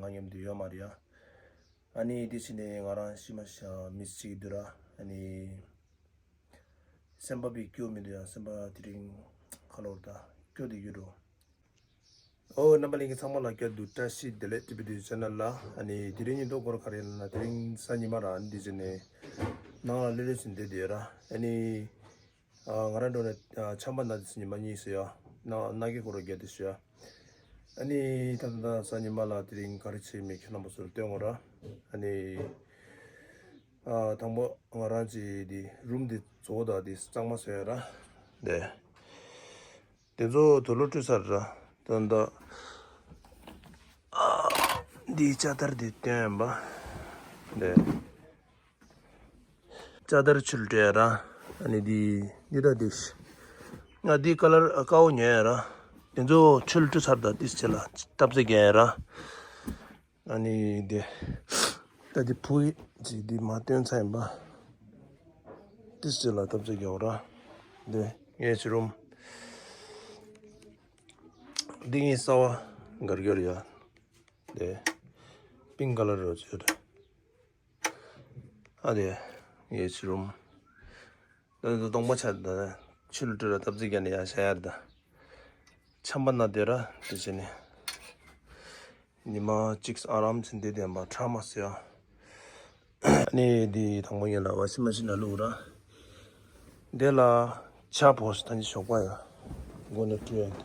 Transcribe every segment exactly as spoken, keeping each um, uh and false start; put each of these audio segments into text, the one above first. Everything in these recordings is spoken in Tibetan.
ང་མཉམ་དུ་ཡོད་མ་རེད་ཡ། ཨ་ནི་དེ་བྱས་ནས་ང་རང་ཤི་མ་ཤ་མི་གཅིག་འདུག་ར། ཨ་ནི་སེམས་པ་བི་སྐྱོ་མི་འདུག་ཡ། སེམས་པ་དེ་རིང་ཁ་ལོར་ད་སྐྱོ་དེ་ཡོད་འགྲོ། ཨོ་རྣམ་པ་ལྷན་རྒྱས་ཚང་མ་ལ་བསྐྱར་དུ་བཀྲ་ཤིས་བདེ་ལེགས། ཊི་བི་ཊུ་ཆེ་ནལ་ལ། ཨ་ནི་དེ་རིང་ཉིན་ཐོ་སྐོར་ག་རེ་ལབ་ན། དེ་རིང་གཟའ་ཉི་མ་ར། ཨ་ནི་དེ་བྱས་ནས་ནང་ལ་ལྷོད་ལྷོད་བྱས་བསྡད་དེ་ཡོད་ར། ཨ་ནི་ཨ་ང་རང་འགྲོ་ནས་ཨ་ཆམ་པ་ན་དེ་ཚོ་ཉི་མ་གཉིས་སོ་ཡ། ན་ན་གི་སྐོར་ར་རྒྱག་དེ་ཤོ་ཡ། ཨ་ནི་ད་ད་ད་གཟའ་ཉི་མ་ལ་དེ་རིང་ག་རེ་བྱས་མེད་ཁྱེད་རྣམ་པ་ཚོར་སྟོན་དགོས་ར། ཨ་ནི་ཨ་དང་པོ་ང་རང་ཅིག་དེ་རུམ་དེ་བཟོ་ད་དེ་གཙང་མ་བཟོ་ཡ་ར། དེ་དེ་ཚོ་དུ་ལོ་བཀྲུས་ཚར་ར། ད་ད་ཨ་འདི་ཅ་དར་དེ་སྟོན་ཡིན་པ། དེ་ཅ་དར་ཆུ་ལ་སྤྲད་ར། ཨ་ནི་འདི་འདི་ད་འདི་ཤི། ང་འདི་ཀ་ལར་ཀའོ་ཉོས་ར། དེ་ཚོ་ཆུ་ལ་བཀྲུས་ཚར། ད་ཏིས་ཆེ་ལ་སྟབས་ཚེ་རྒྱན་ར། ཨ་ནི་འདི་ད་འདི་བུ་ཅིག་འདི་མ་སྟོན་ཚར་ཡིན་པ། ཏིས་ཆེ་ལ་སྟབས་ཚེ་རྒྱན་ར། འདི་ངའི་ཕྱི་རུམ། འདི་ངའི་གསར་བ་གར་གར་ཡ། འདི་པིང་ཀ་ལར་རོ་ཅོ་ར། ཨ་དེ་ངའི་ཕྱི་རུམ། ད་ད་སྟོང་པ་ཆ་ད་ཆུ་ལ་སྤྲུལ་ར་སྟབས་ཚིག་རྒྱ་ནས་ཡ་བྱ་ཡར་ད། ཆམ་པ་ན་དེ་ར་དེ་བྱས་ནས། ཉི་མ་གཅིག་ཨ་རམ་ཚིན་དེ་བདེན་པ་ཁྲ་མ་སེ་ཡ། ཨ་ནི་དེ་དང་པོ་ཡིན་ལ་ཝ་ཤིང་མ་ཤིན་ལ་བླུགས་ར། དེ་ལ་ཆ་ཕོ་སི་ཐན་གྱི་ཞོགས་པ་ཡ། མགོ་ནས་བཀྲུ་ཡ་དེ།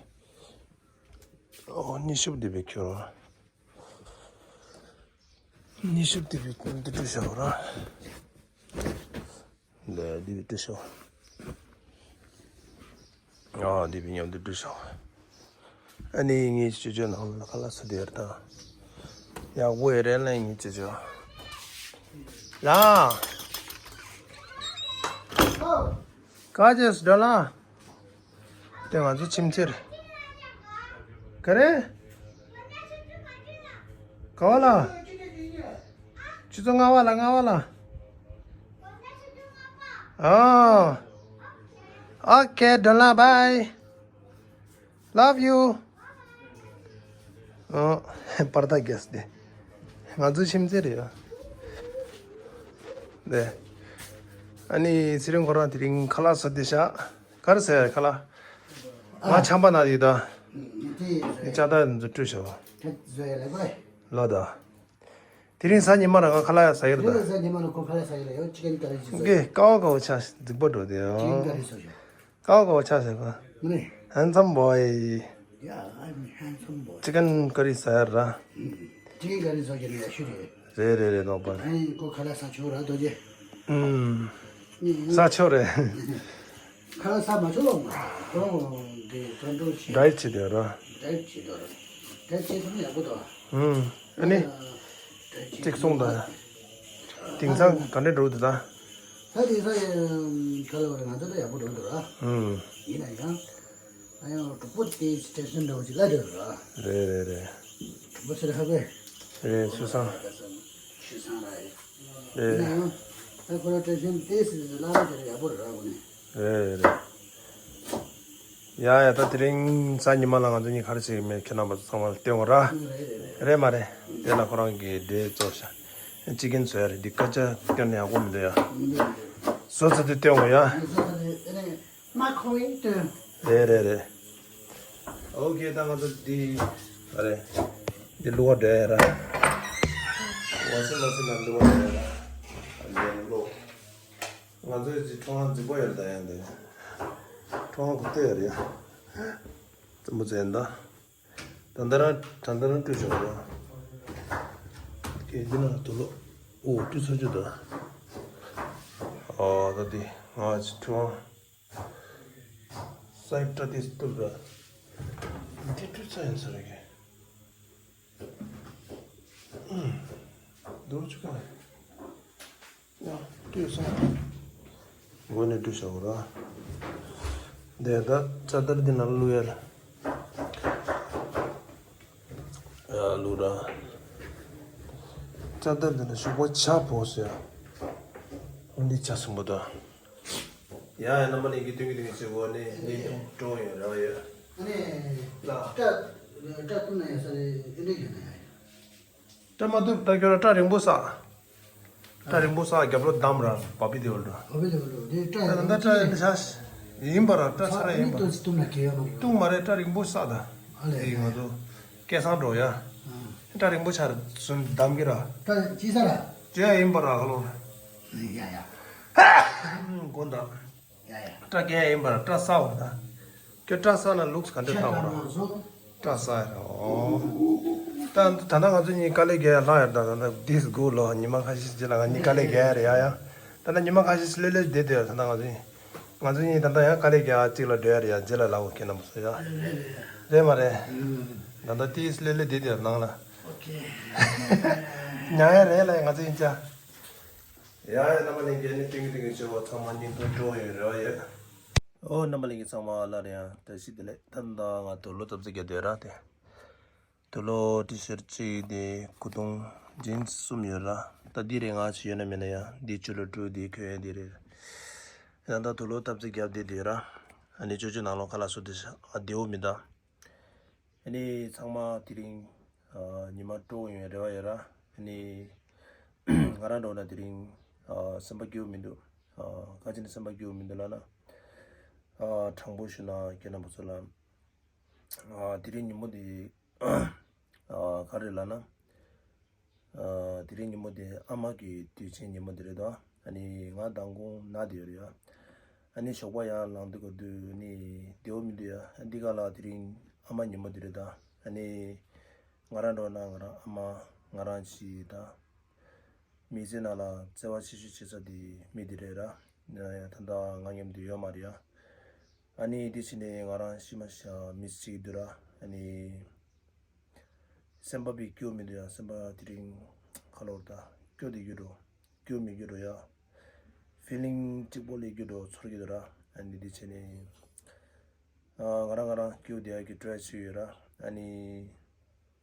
ཨོ་ཉི་ཤུབ་དེ་བེད་ཁྱོད་ར། ཉི་ཤུ་དེ་བི་འདི་བཀྲུ་བཞག་ར། ལས་འདི་བི་བཀྲུ་བཞག་ཨ་འདི་བི་མཉམ་དུ་བཀྲུ་བཞག་ཨ་ནི་ངའི་ཅོ་ཅོ་ནང་ལ་ཁ་ལག་ཟ་དེ་ཡར་དང་། ཡག་པོ་ཡོད་རེད་ལ་ངའི་ཅོ་ཅོ། ལ། ཀ་ཅེས་འགྲོ་ལ། དེ་ང་ཚོ་ཁྱིམ་ཚེར། ག་རེ། ག་བ་ལ། ཆུ་ཚོད་ལྔ་བ་ལ་ལྔ་བ་ལ། ཨོ། ཨོ་ཁེ་འགྲོ་ལ། བའི། Love you. ཨོ། པར་ད་རྒྱས་ཏེ། ང་ཚོ་ཁྱིམ་ཚེར་ཡ། དེ། ཨ་ནི་ཚེ་རིང་ཁོ་རང་དེ་རིང་ཁ་ལག་ཟ་དེ་ཤག་ག་རེ་ཟ་ཡ་ཁ་ལག་ང་ཆམ་པ་ན་དེ་ད། དེ་ཅ་ད་འཛུ་བཀྲུས་ཤོག་ལོ་ད། དེ་རིང་གཟའ་ཉི་མ་ར་ང་ཁ་ལག་ཡ་ཟ་ཡི་རེད་ད། གཟའ་ཉི་མ་ལ་ཁོ་ཁ་ལག་ཟ་ཡི་རེད་ཡོ། ཅི་ཀན་ཀ་རི་ཟོ་ཤོག་ཀེ་ཀའོ་ཀའོ་ཆ་འཛིག་པོ་འགྲོ་དེ་ཡོ། ཅི་ཀན་ཀ་རི་ཟོ་ཤོག་ཀའོ་ཀའོ་ཆ་ཟེར་ག་ནི། Handsome boy. Yeah, I'm handsome boy. ཅི་ཀན་ཀ་རི་ཟ་ཡ་ར། ཅི་ཀན་ཀ་རི་ཟོ་ཤོག་ནི་ཡ་ཤུ་རེད། རེད་རེད་རེད་ནོ་པ། ཨེ་ཁོ་ཁ་ལག་ཟ་ཆོག་ར་དོ་ཅེ། ཨུམ། ཟ་ཆོག་རེད། ཁ་ལག་ཟ་མ་ཆོག་ལོ་མ། ཁོ་རང་གི་ཀོན་ཊོལ་བྱེད། ཌའེཊ་བྱེད་དེ་ར། ཌའེཊ་བྱེད་དོ་ར། ཌའེཊ་བྱེད་ཐུབ་ན་ཡག་པོ་དོ། ཨུམ། ཨ་ནི། ཌའེཊ་བྱེད་གཅིག་སོང་ད། དེང་སང་ག་འདྲ་འགྲོ་འདུག་ད། ད་དེང་སང་ག་ལ་བ་རེད། ང་ཚོ་ད་ཡག་པོ་འགྲོ་འདུག་ར། ཨུམ། ཡིན་ན་ཡང་། ཨ་ཡང་གྲོགས་པོ་དེ་ཊེན་ཤན་འདྲ་བོ་ཅིག་སླེབས་འགྲོ་ར། རེད་རེད་རེད། གྲོགས་པོ་ཚེ་རིང་ཧ་པེ། རེད་སུ་སང་། ཤི་སང་ར་ཡིན། རེད། ཡིན་ན་ཡང་། ད་ཁོ་ར་ཊེན་ཤན་དེ་སི་སི་ལ་ར་དེ་ར་ཡག་པོ་རེད་ར་གོ་ནས། རེད་རེད། ཡ་ཡ་ད་དེ་རིང་གཟའ་ཉི་མ་ལ་ང་ཚོ་གཉིས་ག་རེ་བྱེད་ཀྱི་མེད་ཁྱེད་རྣམ་པ་ཚོ་ཚང་མ་ལ་སྟོན་དགོས་ར། རེད་མ་རེད། དེ་ལ་ཁོ་རང་གི་འབྲས་བཙོ་ཤ། ཅི་ཀན་བཟོ་ཡ་རེད། འདི་ཀ་ཅ་སྟོན་ན་ཡག་པོ་མི་འདུག་ཡ། བཟོ་ཚར་དུས་སྟོན་དགོས་ཡ། མ་ཁོ་ཡིན་སྟོན། རེད་རེད་རེད། ཨོ་ཁེ་ད་ང་ཚོ་འདི་ཨ་རེད། འདི་བླུག་པ་འདྲ་ཡ་ར། ཝ་ཤིང་མ་ཤིན་ལ་བླུག་པ་འདྲ་ཡ་ར། འདི་བླུག་ང་ཚོའི་ཅི་ཁྲོ་ཧང་རྫིག་པོ་ཡོད་ད་ཡ་འདི། ཁྲོ་ཧང་གོ་ལྟོས་ཡོད་རེད་ཡ། རྩེད་མོ་རྩེ་ཡ་ད། ད་ལྟ་རང་ད་ལྟ་རང་བཀྲུས་ཆོག་ར། ཁེ་འདི་ན་དུ་ལོ། ཨོ་བཀྲུས་ཚར་རྒྱུ་ད། ཨོ་ད་འདི་ང་ཅི་ཁྲོ་ཧང་། སའི་པྲ་ཏི་སྟུར་ར། འདི་བཀྲུས་ཚར་ཡིན་ས་རེད་གི། འདུག་ཅུ་ག་ཡ་བཀྲུས་སོང་། མགོ་ནས་བཀྲུས་བཞག་ར། འདི་ད་ཅ་དར་འདི་ནང་བླུག་ཡ་ལ། ཡ་བླུག་ར། ཅ་དར་འདི་ནང་ཞོགས་པ་ཇ་ཕོག་སོང་ཡ། འོ་འདི་ཇ་སུན་པོ་ད། ཡ་ཡ་རྣམ་པ་ལྷན་རྒྱས་སྟོན་གྱི་སྟོན་གྱི་ཟེར་གོ་ནས་ལས་རྒྱུ་འགྲོ་ཡོད་ར་ཡོད། ཨ་ནི། ལ། སྐྲ་སྐྲ་བཏུམ་ན་ཡ་ས་ལས་ཨེ་འདྲ་ཡོད་ན་ཡ། སྐྲ་མ་གཏུབ་ད་ཁྱོད་ར་སྐྲ་རིང་པོ་བསགས། སྐྲ་རིང་པོ་བསགས་རྒྱབ་ལོགས་བསྡམས་ར་བབ་པི་དེ་བ་འགྲོ། བབ་པི་དེ་བ་འགྲོ། དེ་སྐྲ་ད་ད་སྐྲ་འདི་ཤ་ཡིན་པ་ར་སྐྲ་ཚ་ར་ཡིན་པ། ཏོག་ཙམ་གཏུབ་ན་གལ་ཡོད་མ་རེད། གཏུབ་མ་རེད། སྐྲ་རིང་པོ་བསགས་ད། ཨ་ལས། དེ་ང་ཚོ་སྐལ་བཟང་འགྲོ་ཡ། སྐྲ་རིང་པོ་ཆ་ར་ཚུན་བསྡམས་ཀྱི་ར། སྐྲ་ཅི་ས་ར། ཅི་ཡ་ཡིན་པ་ར་ཁ་ལོ། ཡ་ཡ། དགོན་དང་། ཡ་ཡ། སྐྲ་རྒྱག་ཡིན་པར་སྐྲ་བསགས་པ་དང་། ཁྱོད་སྐྲ་བསགས་ན་ལུགས་ག་འདྲ་ཐང་བ་ར། སྐྲ་བསགས་ཡ་ར་ཨོ། ད་ད་ལྟ་ང་ཚོ་གཉིས་དཀའ་ལས་རྒྱག་ཡ་ལྷག་ཡ་ད་ད་ད་འདིས་དགུ་ལོ་ཉི་མ་ཁ་ཤས་རྗེས་ལ་ང་གཉིས་དཀའ་ལས་རྒྱག་ཡ་རེད་ཡ་ཡ། ད་ལྟ་ཉི་མ་ཁ་ཤས་ལྷོད་ལྷོད་བསྡད་བསྡད་ཡ་ད་ལྟ་ང་ཚོ་གཉིས། ང་ཚོ་གཉིས་ད་ལྟ་ཡང་དཀའ་ལས་རྒྱག་ཡ་གཅིག་ལ་འགྲོ་ཡ་རེད་ཡ་རྗེས་ལ་ལབ་འོ་ཁྱེད་རྣམ་པ་ཚོ་ཡ། རེད་མ་རེད། ད་ལྟ་ཏིས་ལྷོད་ལྷོད་བསྡད་བསྡད་ཡ་ནང་ལ། ཉང་ཡ་རེད་ལ་ང་ཚོ་གཉིས་ཅག་ཡ་ཡ་རྣམ་པ་ལྷན་རྒྱས་ནི་ཏིང་ཏིང་གི་ཆེ་བ་ཚང་མ་སྙིང་ཐག་གྲོགས་ཡོད་རེ་བ་ཡོད། ཨོ་རྣམ་པ་ལྷན་རྒྱས་ཚང་མ་ལ་རེ་ཡང་བཀྲ་ཤིས་བདེ་ལེགས། ད་ལྟ་ང་དུག་ལོག་བཏབ་ཚེ་རྒྱ་སྡོད་ར་དེ། དུག་ལོག་ཊི་ཤར་གཅིག་དེ་སྐུ་གདུང་ཇིན་གསུམ་ཡོད་ར། ད་འདི་རེ་ང་ཆི་ཡོད་ན་མེད་ན་ཡ་འདི་ཆུ་ལོ་ཀྲུ་འདི་ཁོས་འདི་རེ། ཡང་ད་དུག་ལོག་བཏབ་ཚེ་རྒྱབ་བདེ་བདེ་ར། ཨ་ནི་ཅོ་ཅོ་ནང་ལོགས་ཁ་ལག་སོ་དེ་ཨ་བདེ་བོ་མི་ད། ཨ་ནི་ཚང་མ་དེ་རིང་ཨ་ཉི་མ་སྤྲོ་བོ་ཡོང་རེ་བ་ཡོད་ར། ཨ་ནི་ང་རང་འགྲོ་ན་དེ་རིང་ཨ་སེམས་པ་སྐྱིད་པོ་མི་འདུག་ཨ་ག་ཅི་ནས་སེམས་པ་སྐྱིད་པོ་མི་འདུག་ལབ་ན། ཨ་དྲང་པོ་ཞུ་ན་ཁྱེད་རྣམ་པ་ཚོ་ལ་ཨ་དེ་རིང་ཉིན་མོ་དེ་ཨ་ག་རེ་ལབ་ན། ཨ་དེ་རིང་ཉིན་མོ་དེ་ཨ་མ་གི་དུས་ཆེན་ཉིན་མོ་དེ་རེད་དོ། ཨ་ནི་ང་མདང་དགོང་ན་དེ་ཡོད་རེད་ཡ། ཨ་ནི་ཞོགས་པ་ཡར་ལངས་དུས་ག་དུས་ནི་བདེ་བོ་མི་འདུག་ཡ། ཨ་འདི་ག་ལ་དེ་རིང་ཨ་མ་ཉིན་མོ་དེ་རེད་ད། ཨ་ནི་ང་རང་འགྲོ་ན་ང་རང་ཨ་མ་ང་རང་ཅི་ད། མི་ཚེ་ནང་ལ་བརྩེ་བ་ཆེ་ཤོས་བྱེད་ས་དེ་མི་དེ་རེད་ར། ཡ་ད་ལྟ་ང་མཉམ་དུ་ཡོད་མ་རེད་ཡ། ཨ་ནི་དེ་ཕྱིན་ནས་ང་རང་ཤི་མ་ཤ་མི་ཚེ་གཅིག་འདུག་ར། ཨ་ནི། སེམས་པ་བི་སྐྱོ་མི་འདུག་ཡང་སེམས་པ་དེ་རིང་ཁ་ལོར་ད་སྐྱོ་དེ་རྒྱུ་འགྲོ་སྐྱོ་མི་རྒྱུ་འགྲོ་ཡ་ཕི་ལིང་གཅིག་པོ་ལས་རྒྱུ་འགྲོ་ཚོར་གྱི་འདུག་ར། ཨ་ནི་འདི་བྱས་ནས་ང་རང་ང་རང་སྐྱོ་བསྡད་ཡ་གི་ཊ་རའི་བྱས་ཡོད་ར། ཨ་ནི་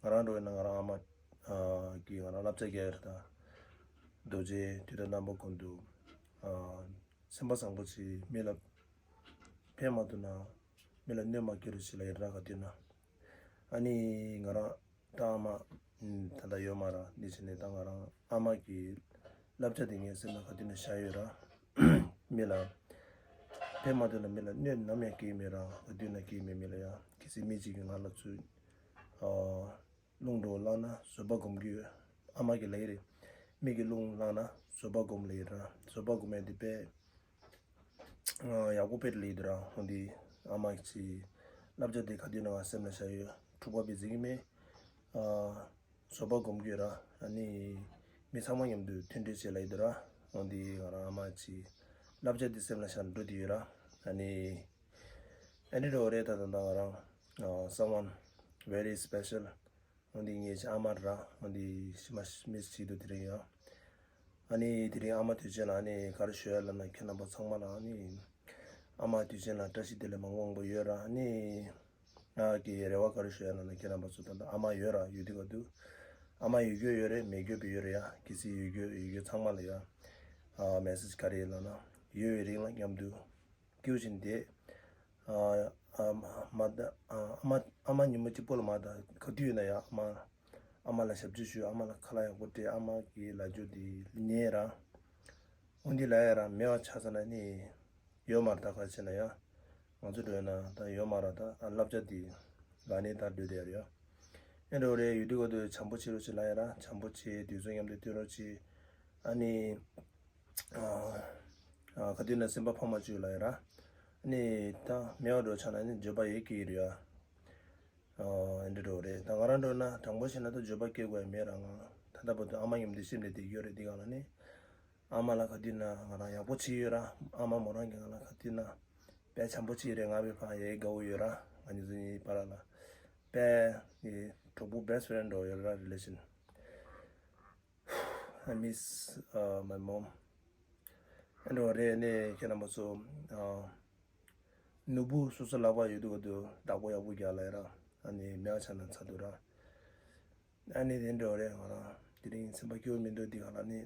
ང་རང་འགྲོ་ཡོད་ན་ང་རང་ཨ་མ་གི་ང་རང་བསླབ་བྱ་རྒྱག་ཡ་རེད་ད། རྡོ་རྗེ་དུས་དང་རྣམ་པ་ཀུན་ཏུ་སེམས་པ་བཟང་པོ་བྱེད་མི་ལ་ཕན་མ་ཐོགས་ན། མི་ལ་གནོད་མ་སྐྱེལ་རོགས་བྱེད་ལ་ཡར་ར་ག་དུས་ན། ཨ་ནི་ང་རང་ད་ཨ་མ་ད་ལྟ་ཡོད་མ་ར་འདི་བྱས་ནས་ད་ང་རང་ཨ་མ་གི་བསླབ་བྱ་དེ་ངའི་སེམས་ལ་ག་དུས་ན་བཞག་ཡོད་ར། མི་ལ་ཕན་མ་ཐོགས་ན་མི་ལ་གནོད་ནམ་ཡང་སྐྱེལ་མེད་ར་ག་དུས་ན་སྐྱེལ་མེད་མི་ལ་ཡ་གལ་སྲིད་མི་གཅིག་གིས་ང་ལ་ཚུར་ཨ། རླུང་འགྲོ་བླངས་ན་བཟོད་པ་སྒོམ་རྒྱུ། ཨ་མ་གི་ལས་རེད། མི་གི་རླུང་བླངས་ན་བཟོད་པ་སྒོམ་ལས་ར། བཟོད་པ་སྒོམ་ཡ་དེ་དཔེ་ཡག་པོ་དཔེ་ལས་འདུག་ར། འོན་ཏེ་ཨ་མ་གི་བསླབ་བྱ་དེ་ག་དུས་ན་ང་སེམས་ལ་བཞག་ཡོད། འཁྲུག་པ་བི་འཛིན་གི་མེད། བཟོད་པ་སྒོམ་རྒྱུ་ར། ཨ་ནི་མི་ཚང་མ་མཉམ་དུ་མཐུན་སྒྲིལ་བྱེད་ལ་ཡི་འདུག་ར། འོན་ཏེ་ང་རང་ཨ་མ་གི་བསླབ་བྱ་དེ་སེམས་ལ་བཞག་འགྲོ་དེ་ཡོད་ར། ཨ་ནི་ཨ་ནི་རོ་རེད་ད་ད་ད་ང་རང་someone very special འོན་ཏེ་ངའི་ཨ་མ་ར། འོན་ཏེ་ཤི་མ་མི་ཞིག་ཏུ་དེ་རིང་ཡང་། ཨ་ནི་དེ་རིང་ཨ་མ་དུས་ཆེན་ལ་ཨ་ནི་ག་རེ་ཞུ་ཡ་ལབ་ན་ཁྱེད་རྣམ་པ་ཚང་མ་ལ་ཨ་ནི་ཨ་མ་དུས་ཆེན་ལ་བཀྲ་ཤིས་བདེ་ལེགས་མང་པོ་མང་པོ་ཡོད་ར། ཨ་ནི་ང་གི་རེ་བ་ག་རེ་ཞུ་ཡ་ལབ་ན་ཁྱེད་རྣམ་པ་ཚོ་ད་ལྟ་ཨ་མ་ཡོད་ར་ཡོད་དུས་ག་དུས་ཨ་མ་ཡོད་རྒྱུ་ཡོད་རེད། མེད་རྒྱུ་བི་ཡོད་རེད་ཡ། གལ་སྲིད་ཡོད་རྒྱུ་ཡོད་རྒྱུ་ཚང་མ་ལ་ཡ་ཨ་མེ་སེ་ཇི་ག་རེ་ལབ་ན་ཡོད་ཡོད་རིང་ལ་མཉམ་དུ། སྐྱིད་པོ་བྱས་ནས་བསྡད། ཨ་ཨ་མ་ད་ཨ་ཨ་མ་ཨ་མ་ཉིན་མོ་གཅིག་པོ་ལ་མ་ད་ག་དུས་ཡོད་ན་ཡང་ཨ་མ་ཨ་མ་ལ་ཞབས་ཕྱི་ཞུ། ཨ་མ་ལ་ཁ་ལག་ཡག་པོ་སྤྲད། ཨ་མ་གི་ལབ་རྒྱུ་དེ་ཉན་ར། འོན་ཏེ་ལབ་ཡ་ར་མེད་པ་ཆགས་ཚར་ན་ནི་ཡོད་མ་རེད། ད་ག་བྱས་ན་ཡང་ང་ཚོ་འགྲོ་ཡོད་ན་ད་ཡོད་མ་རེད། ད་ཨ་བསླབ་བྱ་དེ་ལ་ནི་ད་འགྲོ་བསྡད་ཡ་རེད་ཡ། ཨེ་འགྲོ་རེད་ཡོད་དུས་ག་དུས་བྱམས་པོ་བྱེད་རོགས་བྱེད་ལབ་ཡ་ར། བྱམས་པོ་བྱེད། དུས་ཚོད་མཉམ་དུ་སྟོན་རོགས་བྱེད། ཨ་ནི། ཨ་ཨ་ག་དུས་ན་སེམས་པ་ཕམ་མ་བཅུག་ལབ་ཡ་ར། ཨ་ནི་ད་མེད་པ་འགྲོ་ཆགས་ན་ནི་འགྱོད་པ་ཡོད་ཀྱི་རེད་ཡ། ཨ་འདི་འགྲོ་རེད། ད་ང་རང་འགྲོ་ན་དྲང་པོ་བཤད་ན་ད་འགྱོད་པ་སྐྱེ་དགོས་ཡ་མེད་ར། ང་ད་ལྟ་བར་དུ་ཨ་མ་མཉམ་དུ་སེམས་ནས་བསྡད་ཡོད་རེད། འདི་ག་ལ་ནི་ཨ་མ་ལ་ག་དུས་ན་ང་རང་ཡག་པོ་བྱས་ཡོད་ར། ཨ་མ་མོ་རང་གིས་ང་ལ་ག་དུས་ན་དཔེ་བྱམས་པོ་བྱས་རེད། ང་བའི་ཕ་ཡའི་དགའ་བོ་ཡོད་ར། ང་གཉིས་ཚོ་གཉིས་བར་ལ་དཔེ་ཡི་གྲོགས་པོ་best friend འགྲོ་ཡོད་ར། relation I miss uh, my mom. ཨེ་འགྲོ་རེད་ནས་ཁྱེད་རྣམ་པ་ཚོ་ཨ་ནུ་བུ་སོ་སོ་ལག་པ་ཡོད་དུས་ག་དུས་བདག་པོ་ཡག་པོ་རྒྱག་ལ་ཡ་ར། ཨ་ནི་མེད་པ་ཆགས་ན་ཚར་འདུག་ར། ཨ་ནི་དེ་འགྲོ་རེད། ང་རང་དེ་རིང་སེམས་པ་སྐྱིད་པོ་མི་འདུག་འདི་ག་ལ་ནི་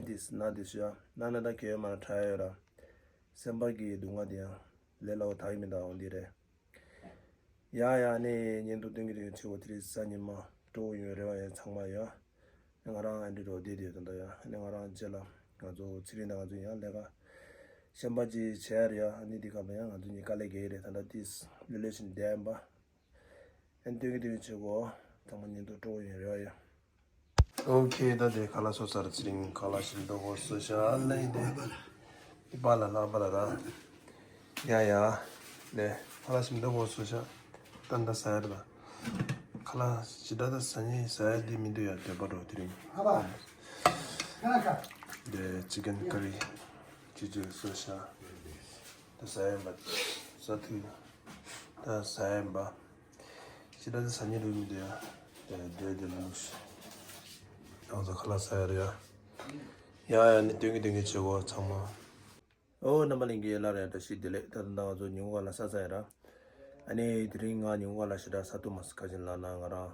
དེས་ན་དེ་ཞུ་ཡ་ན་ན་ད་གལ་ཡོད་མ་ར་ཁྲ་ཡ་ཡོད་ར། སེམས་པ་གི་སྡུག་བསྔལ་དེ་ཡང་ལས་སླ་བོ་ད་ཡི་མི་འདུག་འོང་འདི་རེད། ཡ་ཡ་ནི་བརྙན་ཐུང་སྟོན་གྱི་རིང་ཆེ་བོ་དེ་རིང་གཟའ་ཉི་མ་སྤྲོ་བོ་ཡོང་རེ་བ་ཡོད་ཚང་མ་ཡོད། ང་རང་ཨ་འདྲི་རོ་བསྡད་དེ་ད་ལྟ་ཡ། ཨ་ནི་ང་རང་རྗེས་ལ་ང་ཚོ་ཚེ་རིང་དང་ང་ཚོ་ཡང་ལས་ཀ་གཞན་པ་ཅིག་བྱས་ཡ་རེད་ཡ། ཨ་ནི་འདི་སྐབས་ལ་ཡང་ང་ཚོ་གཉིས་དཀའ་ལས་རྒྱག་གི་རེད། ད་ལྟ་ཏིས་རི་ལེ་ཤན་བསྡད་ཡིན་པ། ཨ་ནི་སྟོན་གི་སྟོན་གི་བྱེད་དགོས། ཚང་མ་ཉིན་དུ་སྤྲོ་བོ་ཡིན་རེད་ཡ། ཨོ་ཁེ། ད་དེ་ཁ་ལག་སོ་སར་ཚེ་རིང་ཁ་ལག་ཞིམ་མདོག་གོ་སོ་ཤ་ལེ་དེ། ཨི་པ་ལ་ལ་པ་ལ་ར། ཡ་ཡ། ལེ། ཁ་ལག་ཞིམ་མདོག་གོ་སོ་ཤ། ཏན་ཏན་ཟ་ཡ་ར། ཁ་ལག་ཞི་ད་ད་ཟ་ཉེ་ཟ་ཡ་དེ་མི་འདུག་ཡ། དེ་པ་རོ་དེ་རིང་། ཨ་བ། ཁ་ལག་ཁ། དེ་ཅི་ཀན་ཀ་རི། ཅི་ཅི་སོ་ཤ། ད་ཟ་ཡ་མ། ཟ་ཐུ། ད་ཟ་ཡ་མ། ཅི་ད་ཟ་ཉེ་རུ་མི་འདུག་ཡ། དེ་དེ་དེ་ལ་ལུགས་ཤིག་ཡང་ཚ་ཁ་ལག་ཟ་ཡ་རེད་ཡ། ཡ་ཡ། ནི་སྟོན་གི་སྟོན་གི་བྱེད་གོ་ཚང་མ། ཨོ་རྣམ་པ་ལྷན་རྒྱས་ལ་རེ་བཀྲ་ཤིས་བདེ་ལེགས། ད་ལྟ་ང་ཚོ་ཉིན་གུང་ཁ་ལག་ཟ་ཚར་ཡ་ར། ཨ་ནི་དེ་རིང་ང་ཉིན་གུང་ཁ་ལག་ཞེ་དྲག་ཟ་ཐུབ་མ་སོང་། ག་ཅི་ལབ་ན་ང་རང་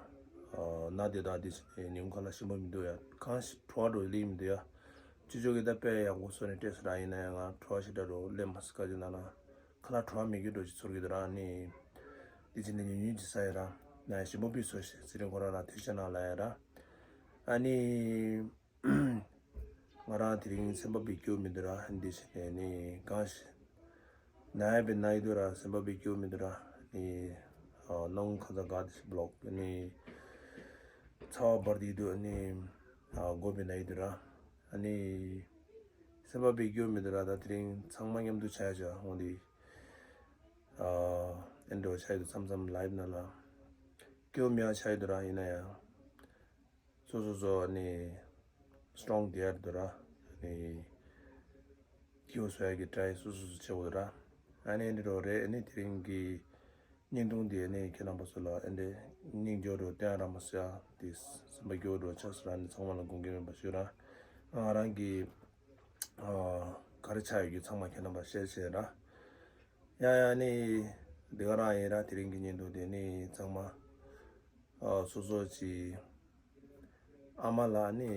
ན་དེ་དང་དེ་བྱས་ནས་ཉིན་གུང་ཁ་ལག་ཞིམ་པོ་མི་འདུག་ཡ། གང་ཞིག་བྲོ་བ་འགྲོ་སླེབས་མི་འདུག་ཡ། ཅོ་ཅོ་གིས་ད་དཔེ་ཡག་པོ་བཟོས་ནས་སྤྲད་སོང་ར། ཡིན་ན་ཡང་ང་བྲོ་བ་ཞེ་དྲག་འགྲོ་སླེབས་མ་སོང་། ག་ཅི་ལབ་ན། ཁ་ལག་བྲོ་བ་མེད་རྒྱུ་འདྲ་ཅིག་ཚོར་གྱི་འདུག་ར། ནི། འདི་བྱས་ནས་ཉུང་ཉུང་ཅིག་ཟ་ཡ་ར། ན་ཡ་ཞིམ་པོ་བུད་སོང་ཞེས་ཚེ་རིང་ཁོ་རང་ལ་ཐུགས་ཆེ་གནང་ལབ་ཡ་ར། ཨ་ནི། ང་རང་དེ་རིང་སེམས་པ་བེ་སྐྱོ་མི་འདུག་ར། འདི་བྱས་ནས་ནི་གང་ཞིག་ན་ཡ་བེ་ན་ཡི་འདུག་ར། སེམས་པ་བེ་སྐྱོ་མི་འདུག་ར། ནི། ཨ། སྣང་ཁ་ཚ་ག་དེ་ཞིག་བློག་ནི། ཚ་བ་འབར་དེ་འདུག་ནི། ཨ། མགོ་བེ་ན་ཡི་འདུག་ར། ཨ་ནི། སེམས་པ་བེ་སྐྱོ་མི་འདུག་ར། ད་དེ་རིང་ཚང་མ་མཉམ་དུ་ཆ་ཡ་ཆ་འོང་དེ། ཨ། ཨེ་འདྲ་བོ་ཆ་ཡི་འདུག་མཚམས་མཚམས་ལའིབ་ནང་ལ། སྐྱོ་མི་ཡ་ཆ་ཡི་འདུག་ར། ཡིན་ན་ཡང་། སོ་སོ་སོ་ནི་སི་ཊོང་དེ་ཡར་འདུག་ར། ནི་སྐྱོ་བཟོ་ཡ་གི་ཊ་རའི་སོ་སོ་སོ་བྱེད་དགོས་ར། ཨ་ནི་འདི་རོ་རེད། ཨ་ནི་དེ་རིང་གི་བརྙན་ཐུང་འདི་ཨ་ནི་ཁྱེད་རྣམ་པ་ཚོ་ལ་ཨ་འདྲ་སྙིང་རྗེ་རོ་བསྟན་ར་མ་ཟེར་ཡ། དེ་སེམས་པ་སྐྱོ་རོ་ཆགས་སོང་ར། ནི་ཚང་མ་ལ་དགོངས་འགལ་མེད་པ་ཞུ་ར། ང་རང་གི་ཨ་ག་རེ་ཆགས་ཡོད་ཀྱི་ཚང་མ་ཁྱེད་རྣམ་པ་ཤེར་བྱེད་ར། ཡ་ཡ། ནི་འདི་ག་རང་ཡིན་ར། དེ་རིང་གི་བརྙན་ཐུང་དེ་ནི་ཚང་མ་ཨ་སོ་སོ་ཅིག་ཨ་མ་ལགས་ནི་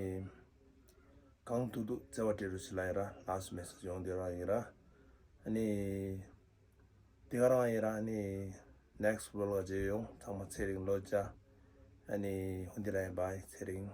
གང་ཐུབ་ཐུབ་བརྩེ་བ་སྤྲད་རོགས་ཞེས་ལབ་ཡིན་ར། ལཱསི་མེ་སེ་ཇི་ཡོང་དེ་རང་ཡིན་ར། ཨ་ནི་དེ་ག་རང་ཡིན་ར། ཨ་ནི་ནེག་སི་ཊི་བི་ལོག་ག་མཇལ་ཡོང་། ཚང་མ་ཚེ་རིང་ལོ་བརྒྱ། ཨ་ནི་ཧུན་དི་ར་ཡིན་པ་ཚེ་རིང་